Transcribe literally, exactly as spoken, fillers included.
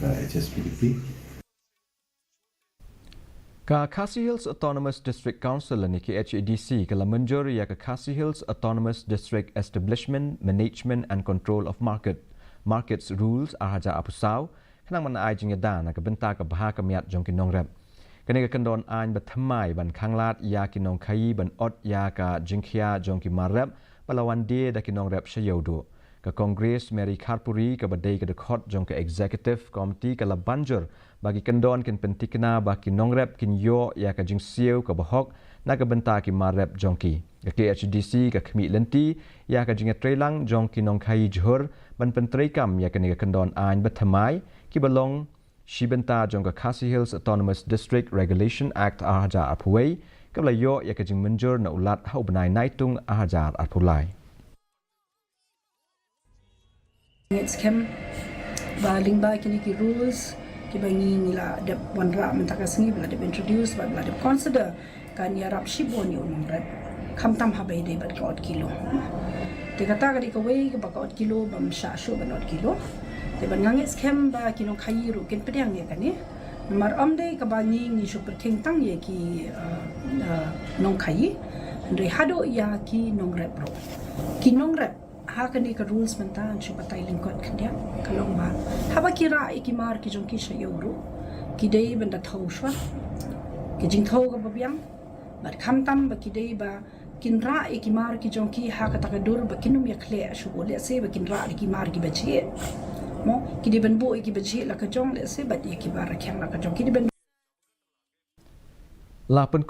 H S P D P. Ka Khasi Hills Autonomous District Council lane K H A D C ka la mynjur ïa ka Khasi Hills Autonomous District Establishment, Management and Control of Market, Markets Rules ar hajar arphew saw, khnang ban ai jingïada na ka bynta ka bha ka miat jong ki nongrep. Kane ka kyndon aiñ ba thymmai ban khanglad ïa ki nongkhaïi ban ot ïa ka jingkhia jong ki mar rep ba la wan die da ki nongrep sha ïewduh. Ka Congress Mary Kharpuri kaba dei ka dkhot jong ka Executive Committee ka la ban jur ba ki kyndon kin pyntikna ba ki nongrep kin ïoh ïa ka jingsiew kaba hok na ka bynta ki mar rep jong ki. Ka K H A D C ka khmih lynti ïa ka jingïatreilang jong ki nongkhaïi jhur ban pyntreikam ïa kane ka kyndon aiñ ba thymmai kiba long shi bynta jong ka Khasi Hills Autonomous District Regulation Act ar hajar arphew wei, kaba la ïoh ïa ka jingmynjur na u Lat ha u bnai Naitung ar hajar arphew lai. Ngi skhem ba lyngba kine ki rules kiba ngi, ngi la dep wanrah mynta ka sngi, ba la dep introduce, ba la dep consider, kan ïarap shibun ïa u nongrep, khamtam haba ïadei bad ka ot kilo. Te kata ka dei kawei kaba ka ot kilo bym shah shuh ban ot kilo. Te bad nga ngeit skhem ba ki nongkhaïi ruh kin pdiang ïa kane. Namar ym dei kaba ngi, ngi shu pyrkhing tang ïa ki, uh, uh, nongkhaïi, hynrei haduh ïa ki nongrep ruh. Ki nongrep ha kane ka rules mynta, ngan shu batai lyngkot khyndiat, ka long ba haba ki rah ïa ki mar ki jong ki sha ïew ruh, ki dei ban da thew shuwa, ki jingthew kaba biang. Bad khamtam ba ki dei ba kin rah ïa ki mar ki jong ki ha kata ka dur ba kin ym ïakhleh shuh, let's say ba kin rah ïa ki mar kiba jhieh. Mo, ki dei ban buh ïa kiba jhieh la ka jong, let's say, bad ïa kiba rakhiang la ka jong. Ki dei ban La pynkup